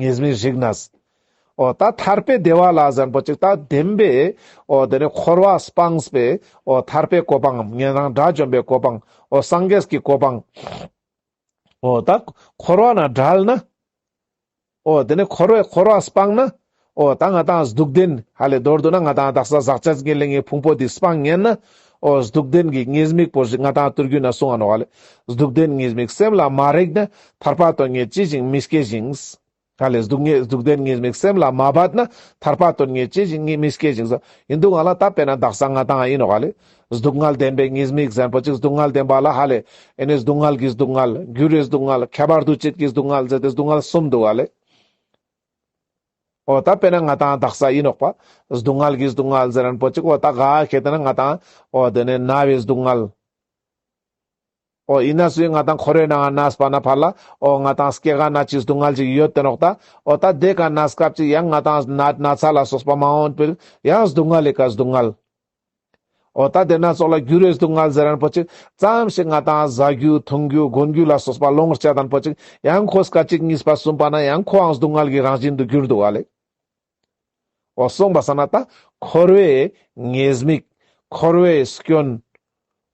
ཉེས་དམིགས་རིག་ན། འོ་ད་ཐར་པའི་བདེ་བ་ལ་ཟེར་པོ་ཅིག་ད་བདེན་པའི་འོ་དེ་ནི་འཁོར་བ་སྤངས་པའི་འོ་ཐར་པའི་གོ་འཕང་ཉན་རང་དགྲ་བཅོམ་པའི་གོ་འཕང་འོ་སངས་རྒྱས་ཀྱི་གོ་འཕང་། འོ་ད་འཁོར་བ་ན་བྲལ་ན། འོ་དེ་ནས་འཁོར་བའི་འཁོར་བ་སྤངས་ན། འོ་ད་ང་ཏང་སྡུག་བདེན་ཧ་ལས་མདོར་བསྡུ་ན་ང་ཏང་དག་ས་ཟག་བཅས་ཀྱི་ལས་ངན་ཕུང་པོ་འདི་སྤང་ཉན་ན། འོ་སྡུག་བདེན་གྱི་ཉེས་དམིགས་པོ་ཞིག་ང་ཏང་ཐུར་རྒྱུད་ན་གསུང་ང་ནོག་ལེ། སྡུག་བདེན་ཉེས་དམིགས་སེམས་ལ་མ་རེག་ན། ཐར་པ་དོན་གཉེར་ཅི་ཞིག་མི་སྐྱེ་ཞིང་། ཧ་ལས་སྡུག་བདེན་ཉེས་དམིགས་སེམས་ལ་མ་བབས་ན། ཐར་པ་དོན་གཉེར་ཅི་ཞིག་མི་སྐྱེ་ཞིང་། ཡིན་དུ་ང་ལ་ད་དཔེར་ན་དག་ས་ང་ཏང་ཡིན་ནོག་ལེ། སྡུག་བསྔལ་བདེན་པའི་ཉེས་དམིགས་ཟེར་པོ་ཅིག་སྡུག་བསྔལ་བདེན་པ་ལ་ཧ་ལས་ཨེ་ནི་སྡུག་བསྔལ་གྱི་སྡུག་བསྔལ། འགྱུར་བའི་སྡུག་བསྔལ། ཁྱབ་པ་འདུ་བྱེད་ཀྱི་སྡུག་བསྔལ་ཟེར་ཏེ་སྡུག་བསྔལ་གསུམ་འདུག་ལེ། འོ་ད་དཔེར་ན་ང་ཏང་དག་ས་ཡིན་ནོག་པ། སྡུག་བསྔལ་གྱི་སྡུག་བསྔལ་ཟེར་རན་པོ་ཅིག་འོ་ད་ག་ཁེ་ཏེ་ན་ང་ཏང་འོ་དེ་ནས་ན་བའི་སྡུག་བསྔལ། འོ་ཡིན་ན་སུའི་ང་ཏང་འཁོར་བའི་ནང་ན་སྤ་ན་ཕར་ལ་འོ་ང་ཏང་སྐྱེ་རྒ་ན་འཆིའི་སྡུག་བསྔལ་ཅིག་ཡོད་དེ་ནོག་ད། འོ་ད་དེ་ཀ་ན་སྐབས་ཅིག་ཡང་ང་ཏང་ན་ན་ཚ་ལ་སོགས་པ་མ་འོང་པིར་ཡང་སྡུག་བསྔལ་ལས་ཀ་སྡུག་བསྔལ། འོ་ད་དེ་ན་ཚོགས་ལ་འགྱུར་བའི་སྡུག་བསྔལ་ཟེར་རན་པོ་ཅིག་ཙམ་ཞིག་ང་ཏང་ཟ་རྒྱུ་འཐུང་རྒྱུ་གོན་རྒྱུ་ལ་སོགས་པ་ལོངས་སྤྱད་དན་པོ་ཅིག་ཡང་ཁོ་སྐད་ཅིག་གཉིས་པ་གསུམ་པ་ན་ཡང་ཁོའང་སྡུག་བསྔལ་གྱི་རང་བཞིན་དུ་གྱུར་འདུག་ལེ། འོ་སོང་པ་སང་ན་ད་འཁོར་བའི་ཉེས་དམིགས། འཁོར་བའི་སྐྱོན།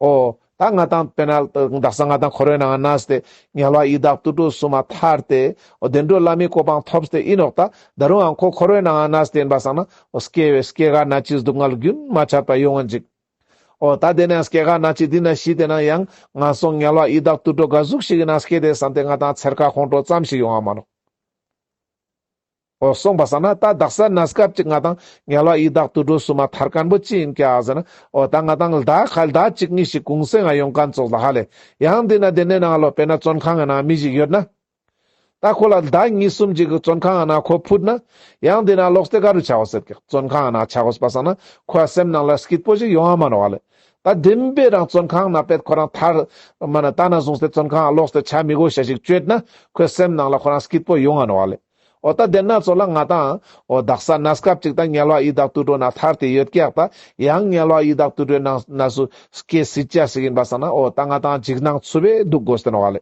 འོ་ ད་ང་ཏང་དཔེར་ན་དག་ས་ང་ཏང་འཁོར་བའི་ནང་ང་གནས་ཏེ་དམྱལ་བ་ཡི་དྭགས་དུད་འགྲོ་གསུམ་མ་ཐར་ཏེ་འོ་བདེ་འགྲོ་ལྷ་མིའི་གོ་འཕང་ཐོབ་སྟེ་ཨིན་ནོག། ད་ད་རུང་ཡང་ཁོ་འཁོར་བའི་ནང་ང་གནས་ཏེ་ཨིན་པ་སང་ན་འོ་སྐྱེ་བའི་སྐྱེ་རྒ་ན་འཆིའི་སྡུག་བསྔལ་རྒྱུན་མ་ཆད་པ་ཡོང་ངིན་ཅིག། འོ་ད་དེ་ནས་སྐྱེ་རྒ་ན་འཆི་འདི་ན་ཤི་སྟེ་ན་ཡང་ངན་སོང་དམྱལ་བ་ཡི་དྭགས་དུད་འགྲོ་ག་ཟུག་ཞིག་ཨིན་ན་སྐྱེ་དེ་བསམ་སྟེ་ང་ཏང་འཚེར་ཁ་ཁོང་ཁྲོ་ཙམ་ཞིག་ཡོང་ང་མ་ནོག། འོ་སོང་པ་སང་ན་ད་དག་ས་གནས་སྐབས་ཅིག་ང་ཏང་དམྱལ་བ་ཡི་དྭགས་དུད་འགྲོ་གསུམ་མ་ཐར་མཁན་པོ་ཅི་ཨིན་ཀྱག་ཟེར་ན། འོ་ད་ང་ཏང་ལྡ་ཁ་ལྡ་གཅིག་གཉིས་ཤིག་གུང་སེང་ང་ཡོང་མཁན་ཙོགས་ལ་ཧ་ལེ། ཡང་དེ་ན་དེ་ནས་ནང་ལོ་དཔེར་ན་བཙོན་ཁང་ང་ན་མི་ཞིག་ཡོད་ན། ད་ཁོ་ལ་ལྡ་གཉིས་གསུམ་ཅིག་གི་བཙོན་ཁང་ང་ན་ཁོ་ཕུད་ན། ཡང་དེ་ན་ལོག་སྟེ་ག་རུ་ཆ་འོ་ཟེར་ཀྱག། བཙོན་ཁང་ང་ན་ཆ་འོ་པ་སང་ན་ཁོའི་སེམས་ནང་ལ་སྐྱིད་པོ་ཞིག་ཡོང་ང་མ་ནོག་ཧ་ལེ། ད་བདེན་པའི་རང་བཙོན་ཁང་ན་པེད་ཁོ་རང་ཐར་མ་ན་ད་ན་བཟུང་སྟེ་བཙོན་ཁང་ལོག་སྟེ་ཆ་མི་དགོས་ཤ་ཞིག་བཅོས་ན་ཁོའི་སེམས་ནང་ལ་ཁོ་རང་སྐྱིད་པོ་ཡོང་ང་ནོག་ཧ་ལེ། འོ་ད་དེ་ན་ཙོགས་ལ་ང་ཏང་འོ་དག་ས་གནས་སྐབས་ཅིག་ད་དམྱལ་བ་ཡི་དྭགས་དུད་འགྲོ་ན་ཐར་ཏེ་ཡོད་ཀྱག། ད་ཡང་དམྱལ་བ་ཡི་དྭགས་དུད་འགྲོའི་ནང་ན་སུ་སྐྱེ་སྲིད་ཅེས་ཞིག་ཨིན་པ་སང་ན་འོ་ད་ང་ཏང་འཇིགས་སྣང་ཚུ་བའི་འདུག་དགོས་ཏེ་ནོག་ཧ་ལེ།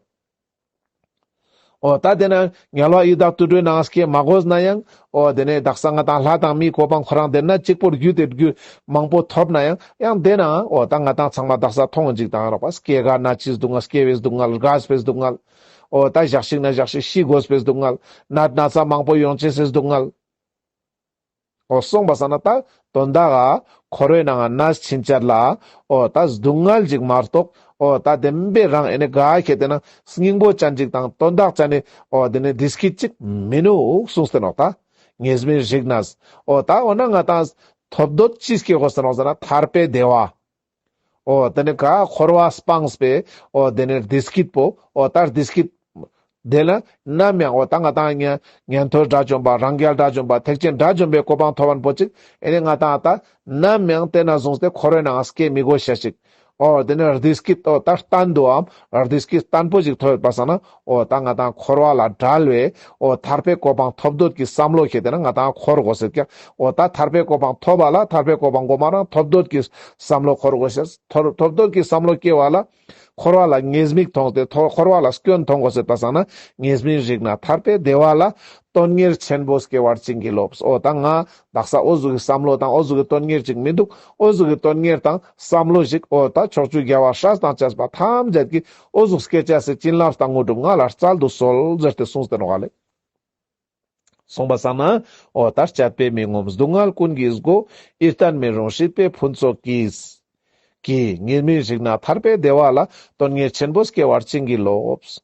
འོ་ད་དེ་ན་དམྱལ་བ་ཡི་དྭགས་དུད་འགྲོའི་ནང་སྐྱེ་མ་དགོས་ན་ཡང་འོ་དེ་ནས་དག་ས་ང་ཏང་ལྷ་དང་མིའི་གོ་འཕང་ཁོ་རང་དེ་ན་གཅིག་པོ་རྒྱུད་དེ་རྒྱུད་མང་པོ་ཐོབ་ན་ཡང་ཡང་དེ་ན་འོ་ད་ང་ཏང་ཚང་མ་དག་ས་མཐོང་ངིན་ཅིག་དང་རོགས་པ་སྐྱེ་རྒ་ན་འཆིའི་སྡུག་བསྔལ། སྐྱེ་བའི་སྡུག་བསྔལ། རྒས་པའི་སྡུག་བསྔལ། འོ་ད་ཞག་ཅིག་ན་ཞག་ཅིག་ཤི་དགོས་པའི་སྡུག་བསྔལ། ནད་ན་ཚ་མང་པོ་ཡོང་ཅེས་སི་སྡུག་བསྔལ། འོ་སོང་པ་སང་ན་ད་དོན་དག་ག་འཁོར་བའི་ནང་ང་གནས་ཕྱིན་ཆད་ལ་འོ་ད་སྡུག་བསྔལ་ཅིག་མ་གཏོགས་འོ་ད་བདེན་པའི་རང་ཨེ་ནི་ག་ཁེ་ཏེ་ན་སྙིང་པོ་ཅན་ཅིག་དང་དོན་དག་ཅན་ནི་འོ་དེ་ནི་བདེ་སྐྱིད་ཅིག་མི་ནུག་གསུངས་ཏེ་ནོག། ད་ཉེས་དམིགས་རིག་ནས་འོ་ད་འོ་ན་ང་ཏང་ཐོབ་འདོད་ཅི་སྐྱེ་དགོས་ཏེ་ནོག་ཟེར་ན་ཐར་པའི་བདེ་བ། འོ་དེ་ནི་ག་འཁོར་བ་སྤངས་པའི་འོ་དེ་ནི་བདེ་སྐྱིད་པོ། འོ་ད་བདེ་སྐྱིད་དེ་ལ་ནམ་ཡང་འོ་ད་ང་ཏང་ཉན་ཉན་ཐོས་དགྲ་བཅོམ་པ། རང་རྒྱལ་དགྲ་བཅོམ་པ། ཐེག་ཆེན་དགྲ་བཅོམ་པའི་གོ་འཕང་ཐོབ་པ་པོ་ཅིག་ཨེ་ནི་ང་ཏང་ད་ནམ་ཡང་དེ་ན་བཟུང་སྟེ་འཁོར་བའི་ནང་སྐྱེ་མི་དགོས་ཤ་ཞིག། འོ་དེ་ནི་བདེ་སྐྱིད་འོ་ད་བརྟན་དུའམ་བདེ་སྐྱིད་བརྟན་པོ་ཞིག་ཐོབ་པ་སང་ན་འོ་ད་ང་ཏང་འཁོར་བ་ལས་བྲལ་བའི་འོ་ཐར་པའི་གོ་འཕང་ཐོབ་འདོད་ཀྱི་བསམ་བློ་ཁེ་ཏེ་ན་ང་ཏང་འཁོར་དགོས་ཟེར་ཀྱག། འོ་ད་ཐར་པའི་གོ་འཕང་ཐོབ་པ་ལ་ཐར་པའི་གོ་འཕང་གོ་མ་རང་ཐོབ་འདོད་ཀྱི་བསམ་བློ་འཁོར་དགོས་ཤ། ཐོབ་འདོད་ཀྱི་བསམ་བློ་སྐྱེ་བ་ལ་འཁོར་བ་ལ་ཉེས་དམིགས་མཐོང་སྟེ་འཁོར་བ་ལ་སྐྱོན་མཐོང་དགོས་ཟེར་པ་སང་ན་ཉེས་དམིགས་རིག་ནས་ཐར་པའི་བདེ་བ་ལ་དོན་གཉེར་ཆེན་པོ་སྐྱེ་བར་བྱིན་གྱིས་རློབས། འོ་ད་ང་དག་ས་འོ་ཟུག་གི་བསམ་བློ་དང་འོ་ཟུག་གི་དོན་གཉེར་ཅིག་མི་འདུག། འོ་ཟུག་གི་དོན་གཉེར་དང་བསམ་བློ་ཞིག་འོ་ད་ཕྱོགས་བཅུའི་རྒྱལ་བ་སྲས་དང་བཅས་པ་ཐམས་ཅད་ཀྱིས་འོ་ཟུག་སྐྱེ་ཅེས་སི་བྱིན་རླབས་དང་དངོས་གྲུབ་ང་ལ་སྩལ་དུ་གསོལ་ཟེར་ཏེ་གསུངས་ཏེ་ནོག་ལེ། གསུངས་པ་སང་ན་འོ་ད་སྤྱད་པས་མི་ངོམས་སྡུག་བསྔལ་ཀུན་གྱི་སྒོ། ཡིད་བརྟན་མི་རུང་སྲིད་པའི་ཕུན་ཚོགས་ཀྱིས། ཀྱི་ཉེས་དམིགས་རིག་ནས་ཐར་པའི་བདེ་བ་ལ། དོན་གཉེར་ཆེན་པོ་སྐྱེ་བར་བྱིན་གྱིས་རློབས།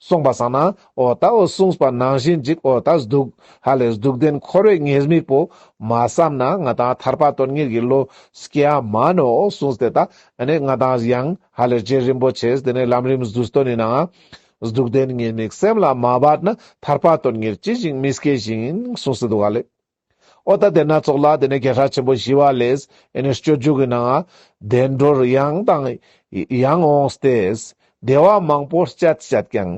གསུངས་པ་སང་ན་འོ་ད་འོ་གསུངས་པ་ནང་བཞིན་ཅིག་འོ་ད་སྡུག་ཧ་ལས་སྡུག་བདེན་འཁོར་བའི་ཉེས་དམིགས་པོ་མ་བསམ་ན་ང་ཏང་ཐར་པ་དོན་གཉེར་གྱི་བློ་སྐྱེ་ཡ་མ་ནོག་གསུངས་ཏེ་ད་ཨ་ནི་ང་ཏང་ཡང་ཧ་ལས་རྗེ་རིན་པོ་ཆེས་དེ་ནས་ལམ་རིམ་བསྡུས་དོན་ནི་ནང་སྡུག་བདེན་ཉེས་དམིགས་སེམས་ལ་མ་བབས་ན་ཐར་པ་དོན་གཉེར་ཅི་ཞིག་མི་སྐྱེ་ཞིང་གསུངས་ཏེ་འདུག་ག་ལེ། འོ་ད་དེ་ན་ཙོགས་ལ་དེ་ནས་རྒྱལ་སྲས་ཆེན་པོ་ཞི་བ་ལྷས་ཨེ་ནི་སྤྱོད་འཇུག་གི་ནང་ང་བདེ་འགྲོར་ཡང་དང་ཡང་འོངས་ཏེ། བདེ་བ་མང་པོ་སྤྱད་སྤྱད་ཀྱང་།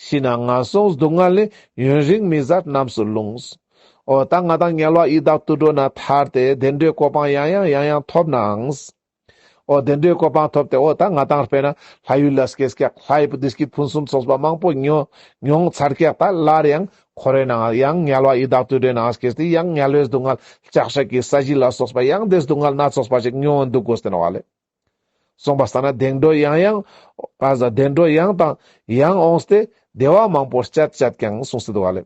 ཤི་ན་ངན་སོང་སྡུག་བསྔལ་ནི། ཡུན་རིང་མི་བཟད་རྣམས་སུ་ལྷུང་། འོ་ད་ང་ཏང་དམྱལ་བ་ཡི་དྭགས་དུད་འགྲོ་ན་ཐར་ཏེ་བདེ་འགྲོའི་གོ་འཕང་ཡང་ཡང་ཡང་ཡང་ཐོབ་ནའང་། འོ་བདེ་འགྲོའི་གོ་འཕང་ཐོབ་སྟེ་འོ་ད་ང་ཏང་དཔེར་ན་ལྷ་ཡུལ་ལ་སྐྱེས་ཀྱག། ལྷའི་བདེ་སྐྱིད་ཕུན་སུམ་ཚོགས་པ་མང་པོ་མྱོང་མྱོང་ཚར་ཀྱག། ད་སླར་ཡང་འཁོར་བའི་ནང་ཡང་དམྱལ་བ་ཡི་དྭགས་དུད་འགྲོའི་ནང་སྐྱེས་ཏེ་ཡང་དམྱལ་བའི་སྡུག་བསྔལ་ལྕགས་སྲེག་གི་ས་གཞི་ལ་སོགས་པ་ཡང་དེ་སྡུག་བསྔལ་སྣ་ཚོགས་པ་ཞིག་མྱོང་འདུག་དགོས་ཏེ་ནོག་ལེ། གསུངས་པ་སང་ན་བདེ་འགྲོ་ཡང་ཡང་ཨ་ཟ་བདེ་འགྲོ་ཡང་དང་ཡང་འོངས་ཏེ་བདེ་བ་མང་པོ་སྤྱད་སྤྱད་ཀྱང་གསུངས་ཏེ་འདུག་ལེ།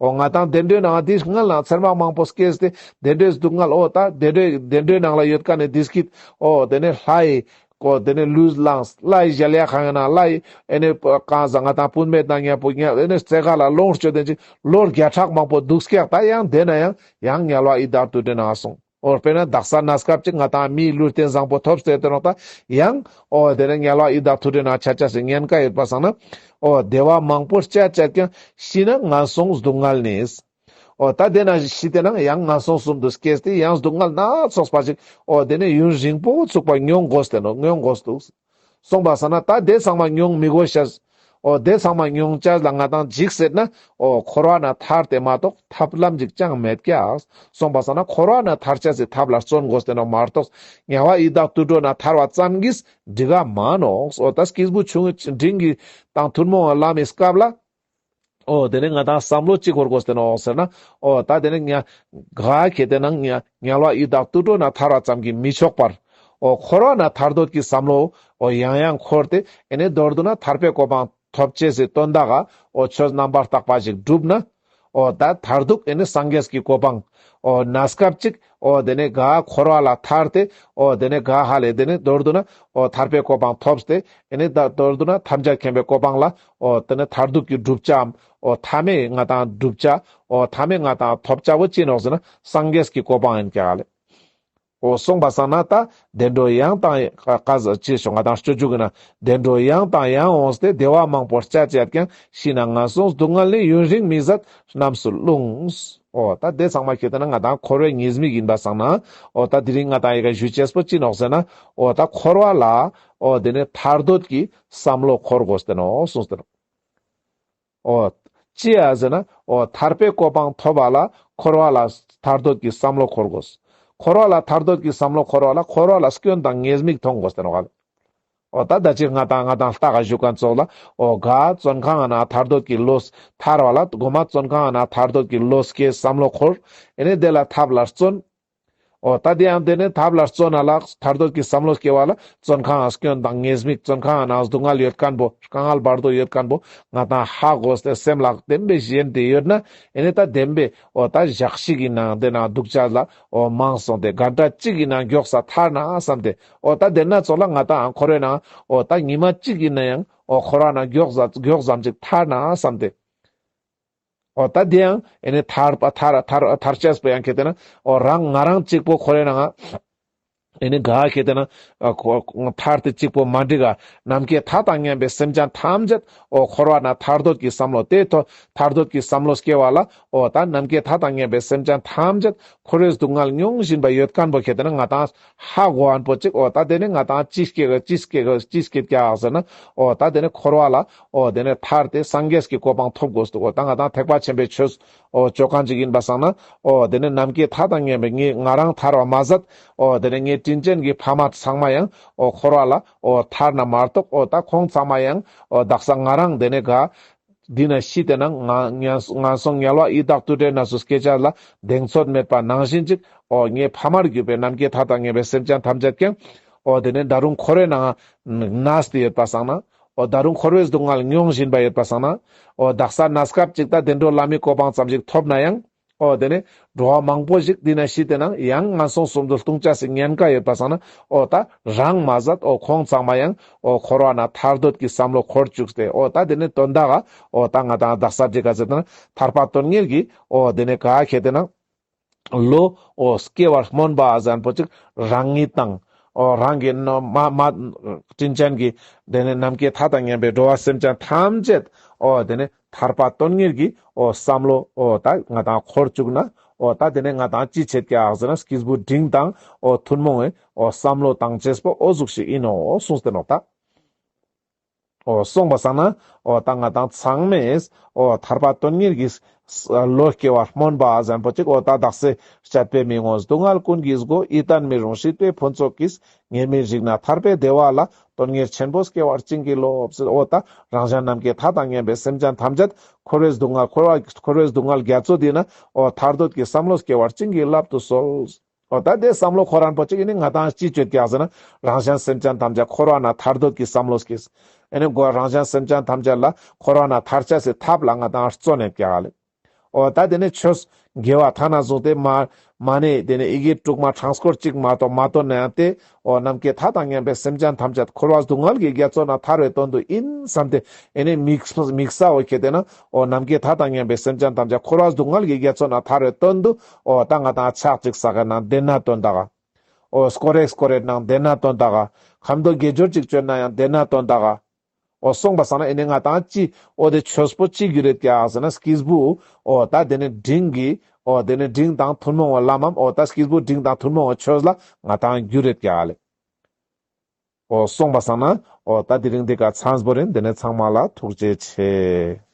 འོ་ང་ཏང་བདེ་འགྲོའི་ནང་འདི་སྔོན་ལ་ཚེར་མ་མང་པོ་སྐྱེས་ཏེ་བདེ་འགྲོའི་སྡུག་བསྔལ་འོ་ད་བདེ་འགྲོའི་བདེ་འགྲོའི་ནང་ལ་ཡོད་མཁན་ནི་བདེ་སྐྱིད་འོ་དེ་ནས་ལྷའི་གོ་དེ་ནས་ལུས་བླངས་ལྷའི་གཞལ་ཡས་ཁང་ཡིན་ན་ལྷའི་ཨེ་ནས་གང་ཟག་ང་ཏང་བུད་མེད་དང་མཉམ་པོ་ཉ་ཨེ་ནས་རྩེ་ག་ལ་ལོངས་སྤྱོད་དེ་ཅིག་ལོ་བརྒྱ་ཕྲག་མང་པོ་འདུག་ཀྱག། ད་ཡང་དེ་ན་ཡང་ཡང་དམྱལ་བ་ཡི་དྭགས་དུད་འགྲོའི་ནང་སོང་། འོ་དཔེར་ན་དག་ས་གནས་སྐབས་ཅིག་ང་ཏང་མིའི་ལུས་རྟེན་བཟང་པོ་ཐོབ་སྟེ་དེ་ནོག། ད་ཡང་འོ་དེ་ནས་དམྱལ་བ་ཡི་དྭགས་དུད་འགྲོའི་ནང་ཆ་ཆ་སི་ཉེན་ཁ་ཡོད་པ་སང་ན་འོ་བདེ་བ་མང་པོ་སྤྱད་སྤྱད་ཀྱང་ཤི་ན་ངན་སོང་སྡུག་བསྔལ་ནི། འོ་ད་དེ་ན་ཤི་སྟེ་ན་ཡང་ངན་སོང་གསུམ་དུ་སྐྱེས་ཏེ་ཡང་སྡུག་བསྔལ་སྣ་ཚོགས་པ་ཞིག་འོ་དེ་ནས་ཡུན་རིང་པོ་ཚུགས་པ་མྱོང་དགོས་ཏེ་ནོག། མྱོང་དགོས་འདུག། གསུངས་པ་སང་ན་ད་དེ་ཚང་མ་མྱོང་མི་དགོས་ཤ། འོ་དེ་ཚང་མ་མྱོང་ཅེས་ལ་ང་ཏང་འཇིགས་སེད་ན་འོ་འཁོར་བ་ན་ཐར་ཏེ་མ་གཏོགས་ཐབས་ལམ་ཅིག་ཅང་མེད་ཀྱག། གསུངས་པ་སང་ན་འཁོར་བ་ན་ཐར་ཅེས་སི་ཐབས་ལ་བརྩོན་དགོས་ཏེ་ནོག་མ་གཏོགས་དམྱལ་བ་ཡི་དྭགས་དུད་འགྲོ་ན་ཐར་བ་ཙམ་གྱིས་འགྲིག་ག་མ་ནོག། འོ་ད་སྐྱེས་བུ་ཆུང་ངུ་འབྲིང་གི་དང་ཐུན་མོང་བ་ལམ་མི་སྐབས་ལ་འོ་དེ་ནས་ང་ཏང་བསམ་བློ་ཅི་འཁོར་དགོས་ཏེ་ནོག་ཟེར་ན། འོ་ད་དེ་ནས་དམྱལ་ག་ཁེ་ཏེ་ན་དམྱལ་དམྱལ་བ་ཡི་དྭགས་དུད་འགྲོ་ན་ཐར་བ་ཙམ་གྱིས་མི་ཆོག་པར། འོ་འཁོར་བ་ན་ཐར་འདོད་ཀྱི་བསམ་བློ་འོ་ཡང་ཡང་འཁོར་ཏེ་ཨེ་ནེ་མདོར་བསྡུ་ན་ཐར་པའི་གོ་འཕང་ཐོབ་ཅེས་སི་དོན་དག་ག་འོ་ཆོས་རྣམ་པར་དག་པ་ཞིག་བསྒྲུབས་ན། འོ་ད་མཐར་ཐུག་ཨེ་ནེ་སངས་རྒྱས་ཀྱི་གོ་འཕང་། འོ་གནས་སྐབས་ཅིག་འོ་དེ་ནེ་ག་འཁོར་བ་ལ་ཐར་ཏེ་འོ་དེ་ནེ་ག་ཧ་ལེ་དེ་ནེ་མདོར་བསྡུ་ན་འོ་ཐར་པའི་གོ་འཕང་ཐོབ་སྟེ་ཨེ་ནེ་ད་མདོར་བསྡུ་ན་ཐམས་ཅད་མཁྱེན་པའི་གོ་འཕང་ལ་འོ་དེ་ནེ་མཐར་ཐུག་གི་བསྒྲུབ་བྱའམ་འོ་མཐའ་མའི་ང་དང་བསྒྲུབ་བྱ་འོ་མཐའ་མའི་ང་དང་ཐོབ་བྱ་བོ་ཅི་ནོག་ཟེར་ན་སངས་རྒྱས་ཀྱི་གོ་འཕང་ཡིན་ཀྱག་ལེ། འོ་སོང་པ་སང་ན་ད་བདེ་འགྲོ་ཡང་དང་ཡང་ཀ་ཟ་ཅི་ཞོག་ང་དང་སྤྱོད་འཇུག་གི་ན་བདེ་འགྲོ་ཡང་དང་ཡང་འོངས་ཏེ་བདེ་བ་མང་པོར་བྱ་སྤྱད་ཀྱང་ཤི་ན་ངན་སོང་སྡུག་བསྔལ་ནི་ཡུན་རིང་མི་བཟད་རྣམས་སུ་ལྷུང་། འོ་ད་དེ་ཚང་མ་ཁྱེར་ཏེ་ན་ང་དང་འཁོར་བའི་ཉེས་དམིགས་ཡིན་པ་སང་ན་འོ་ད་དེ་རིང་ང་དང་ཡི་ག་ཞུ་ཅེས་པོ་ཅི་ནོག་ཟེར་ན་འོ་ད་འཁོར་བ་ལ་འོ་དེ་ནེ་ཐར་འདོད་ཀྱི་བསམ་བློ་འཁོར་དགོས་ཏེ་ནོག་གསུངས་ཏེ་ནོག་འོ། ཅི་ཡ་ཟེར་ན། འོ་ཐར་པའི་གོ་འཕང་ཐོབ་པ་ལ་འཁོར་བ་ལ་ཐར་འདོད་ཀྱི་བསམ་བློ་འཁོར་དགོས། འཁོར་བ་ལ་ཐར་འདོད་ཀྱི་བསམ་བློ་འཁོར་བ་ལ་འཁོར་བ་ལ་སྐྱོན་དང་ཉེས་དམིགས་མཐོང་དགོས་ཏེ་ནོག་ག་ལེ། འོ་ད་ད་ཅི་ང་དང་ང་དང་ལྟ་ག་ཞུ་མཁན་ཙོགས་ལ། འོ་ག་བཙོན་ཁང་ང་ན་ཐར་འདོད་ཀྱི་བློ་ཐར་བ་ལ་གོ་མ་བཙོན་ཁང་ང་ན་ཐར་འདོད་ཀྱི་བློ་སྐྱེ་བསམ་བློ་འཁོར། ཨེ་ནེ་དེ་ལ་ཐབས་ལ་བརྩོན། འོ་ད་དེ་ཡང་དེ་ནེ་ཐབས་ལ་བརྩོན་ན་ལ་ཐར་འདོད་ཀྱི་བསམ་བློ་སྐྱེ་བ་ལ་བཙོན་ཁང་ང་སྐྱོན་དང་ཉེས་དམིགས་བཙོན་ཁང་ང་ན་སྡུག་བསྔལ་ཡོད་མཁན་པོ་དཀའ་ངལ་བར་དོ་ཡོད་མཁན་པོ་ང་དང་ཧ་གོ་སྟེ་སེམས་ལ་བདེན་པའི་ཞེན་ཏེ་ཡོད་ན་ཨེ་ནེ་ད་བདེན་པའི་འོ་ད་ཞག་ཞིག་གི་ནང་དེ་ན་སྡུག་ཅག་ལ་འོ་མང་སོང་སྟེ་ག་འདྲ་གཅིག་གི་ནང་མགྱོགས་ས་ཐར་ན་བསམ་སྟེ་འོ་ད་དེ་ན་ཙོགས་ལ་ང་དང་འཁོར་བའི་ནང་འོ་ད་ཉི་མ་གཅིག་གི་ནང་ཡང་འོ་འཁོར་བ་ན་མགྱོགས་ས་མགྱོགས་ཙམ་ཅིག་ཐར་ན་བསམ་སྟེ། འོ་ད་དེ་ཡང་ཨེ་ནེ་ཐར་པ་ཐར་ཐར་ཐར་ཅེས་པོ་ཡང་ཁྱེར་ཏེ་ན་འོ་རང་ང་རང་གཅིག་པོ་འཁོར་བའི་ནང་ང་ཨེ་ནེ་ག་ཁྱེར་ཏེ་ན་ཨ་ཁོ་ཐར་ཏེ་གཅིག་པོ་མ་འགྲིག་ག། ནམ་མཁའི་མཐའ་དང་མཉམ་པའི་སེམས་ཅན་ཐམས་ཅད་འོ་འཁོར་བ་ན་ཐར་འདོད་ཀྱི་བསམ་བློ་དེ་ཐོ་ཐར་འདོད་ཀྱི་བསམ་བློ་སྐྱེ་བ་ལ་འོ་ད་ནམ་མཁའི་མཐའ་དང་མཉམ་པའི་སེམས་ཅན་ཐམས་ཅད་འཁོར་བའི་སྡུག་བསྔལ་མྱོང་བཞིན་པ་ཡོད་མཁན་པོ་ཁྱེར་ཏེ་ན་ང་དང་ཧ་གོ་མཁན་པོ་ཅིག་འོ་ད་དེ་ནེ་ང་དང་ཅི་སྐྱེ་ག་ཅི་སྐྱེ་ག་ཅི་སྐྱེ་ཀྱག་ཟེར་ན་འོ་ད་དེ་ནེ་འཁོར་བ་ལ་འོ་དེ་ནེ་ཐར་ཏེ་སངས་རྒྱས་ཀྱི་གོ་འཕང་ཐོབ་དགོས་འདུག་འོ་ད་ང་དང་ཐེག་པ་ཆེན་པོའི་ཆོས་འོ་ཅོ་མཁན་ཅིག་ཡིན་པ་སང་ན་འོ་དེ་ནེ་ནམ་མཁའི་མཐའ་དང་མཉམ་པའི་ངས་ང་རང་ཐར་བ་མ་ཟད་འོ་དེ་ནེ་ངའི་དྲིན་ཅན་གྱི་ཕ་མ་ཚང་མ་ཡང་འོ་འཁོར་བ་ལ་འོ་ཐར་ན་མ་གཏོགས་འོ་ད་ཁོང་ཚང་མ་ཡང་འོ་དག་ས་ང་རང་དེ་ནེ་ག་འདི་ན་ཤི་སྟེ་ན་ང་ངན་ངན་སོང་དམྱལ་བ་ཡི་དྭགས་དུད་འགྲོའི་གནས་སུ་སྐྱེ་ཅེས་ལ་གདེང་ཚོད་མེད་པ་ནང་བཞིན་ཅིག་འོ་ངའི་ཕ་མར་གྱུར་པའི་ནམ་མཁའི་མཐའ་དང་མཉམ་པའི་སེམས་ཅན་ཐམས་ཅད་ཀྱང་འོ་དེ་ནེ་ད་རུང་འཁོར་བའི་ནང་ང་གནས་ཏེ་ཡོད་པ་སང་ན། འོ་ད་རུང་འཁོར་བའི་སྡུག་བསྔལ་མྱོང་བཞིན་པ་ཡོད་པ་སང་ན། འོ་དག་ས་གནས་སྐབས་ཅིག་ད་བདེ་འགྲོ་ལྷ་མིའི་གོ་འཕང་ཙམ་ཞིག་ཐོབ་ན་ཡང་། འོ་དེ་ནེ་འགྲོ་བ་མང་པོ་ཞིག་འདི་ན་ཤི་སྟེ་ན་ཡང་ངན་སོང་གསུམ་དུ་ལྷུང་ཅེས་སི་ཉེན་ཁ་ཡོད་པ་སང་ན། འོ་ད་རང་མ་ཟད་འོ་ཁོང་ཚང་མ་ཡང་འོ་འཁོར་བ་ན་ཐར་འདོད་ཀྱི་བསམ་བློ་འཁོར་བཅུག་སྟེ་འོ་ད་དེ་ནེ་དོན་དག་ག་འོ་ད་ང་དང་དག་ས་འདི་ག་ཟེར་ན་ཐར་པ་དོན་གཉེར་གྱི་འོ་དེ་ནེ་ག་ཁྱེར་ཏེ་ན། བློ་འོ་སྐྱེ་བར་སྨོན་པ་ཟེར་མཁན་པོ་ཅིག་རང་ཉིད་དང་འོ་རང་གི་ནོ་མ་མ་དྲིན་ཅན་གྱི་དེ་ནེ་ནམ་མཁའི་མཐའ་དང་མཉམ་པའི་འགྲོ་བ་སེམས་ཅན་ཐམས་ཅད་འོ་དེ་ནེ་ཐར་པ་དོན་གཉེར་གྱི་འོ་བསམ་བློ་འོ་ད་ང་དང་འཁོར་བཅུག་ན་འོ་ད་དེ་ནེ་ང་དང་ཅི་བྱེད་ཀྱག་ཟེར་ན་སྐྱེས་བུ་འབྲིང་དང་འོ་ཐུན་མོང་བའི་འོ་བསམ་བློ་བཏང་ཅེས་པོ་འོ་ཟུག་ཞིག་ཡིན་ནོ་གསུངས་ཏེ་ནོག་ད། འོ་སོང་པ་སང་ན་འོ་ད་ང་དང་ཚང་མས་འོ་ཐར་པ་དོན་གཉེར་གྱི་བློ་སྐྱེ་བར་སྨོན་པ་ཟེར་མཁན་པོ་ཅིག་འོ་ད་དག་ས་སྤྱད་པས་མི་ངོམས་སྡུག་བསྔལ་ཀུན་གྱི་སྒོ། ཡིད་བརྟན་མི་རུང་སྲིད་པའི་ཕུན་ཚོགས་ཀྱིས། ཉེས་དམིགས་རིག་ན་ཐར་པའི་བདེ་བ་ལ། དོན་གཉེར་ཆེན་པོ་སྐྱེ་བར་བྱིན་གྱིས་རློབས། འོ་ད་རང་གཞན་ནམ་མཁའི་མཐའ་དང་མཉམ་པའི་སེམས་ཅན་ཐམས་ཅད་འཁོར་བའི་སྡུག་བསྔལ་འཁོར་བ་འཁོར་བའི་སྡུག་བསྔལ་རྒྱ་མཚོ་འདི་ན་འོ་ཐར་འདོད་ཀྱི་བསམ་བློ་སྐྱེ་བར་བྱིན་གྱིས་བརླབ་ཏུ་གསོལ། འོ་ད་དེ་བསམ་བློ་ཁོ་རང་པོ་ཅིག་ཨེ་ནི་ང་དང་ཅི་བཅོས་ཀྱག་ཟེར་ན་རང་གཞན་སེམས་ཅན་ཐམས་ཅད་འཁོར་བ་ན་ཐར་འདོད་ཀྱི་བསམ་བློ་སྐྱེས། ཨེ་ནི་གོ་རང་གཞན་སེམས་ཅན་ཐམས་ཅད་ལ་འཁོར་བ་ན་ཐར་ཅེས་སི་ཐབས་ལ་ང་དང་བརྩོན་ནས་ཀྱག་ལེ། འོ་ད་དེ་ནི་ཆོས་དགེ་བ་ཐ་ན་བཟུང་སྟེ་མ་མ་ཎི་དེ་ནི་ཡི་གེ་དྲུག་མ་གྲངས་སྐོར་གཅིག་མ་གཏོགས་མ་བཏོན་ན་ཡང་སྟེ། འོ་ནམ་མཁའི་མཐའ་དང་མཉམ་པའི་སེམས་ཅན་ཐམས་ཅད་འཁོར་བ་སྡུག་བསྔལ་གྱི་རྒྱ་མཚོ་ན་ཐར་བའི་དོན་དུ་ཡིན་བསམ་སྟེ་ཨེ་ནི་དམིགས་དམིགས་ས་འོ་ཁྱེར་ཏེ་ན། འོ་ནམ་མཁའི་མཐའ་དང་མཉམ་པའི་སེམས་ཅན་ཐམས་ཅད་འཁོར་བ་སྡུག་བསྔལ་གྱི་རྒྱ་མཚོ་ན་ཐར་བའི་དོན་དུ། འོ་ད་ང་དང་ཕྱག་གཅིག་བསགས་ན་དེ་ན་དོན་དག་ག། འོ་སྐོར་རེ་སྐོར་རེ་ནང་དེ་ན་དོན་དག་ག། ཁ་མདོ་དགེ་སྦྱོར་གཅིག་བཅོས་ན་ཡང་དེ་ན་དོན་དག་ག། འོ་སོང་པ་སང་ན་ཨེ་ནི་ང་དང་ཅི་འོ་དེ་ཆོས་པོ་ཅི་རྒྱུ་རེད་ཀྱག་ཟེར་ན་སྐྱེས་བུ་འོ་ད་དེ་ནི་འབྲིང་གི་འོ་དེ་ནི་འབྲིང་དང་ཐུན་མོང་བའི་ལམ་མམ་འོ་ད་སྐྱེས་བུ་འབྲིང་དང་ཐུན་མོང་བའི་ཆོས་ལ་ང་དང་རྒྱུ་རེད་ཀྱག་ལེ། འོ་སོང་པ་སང་ན་འོ་ད་དེ་རིང་འདི་ག་ཚང་པོ་རེད། དེ་ནི་ཚང་མ་ལ་ཐུགས་རྗེ་ཆེ།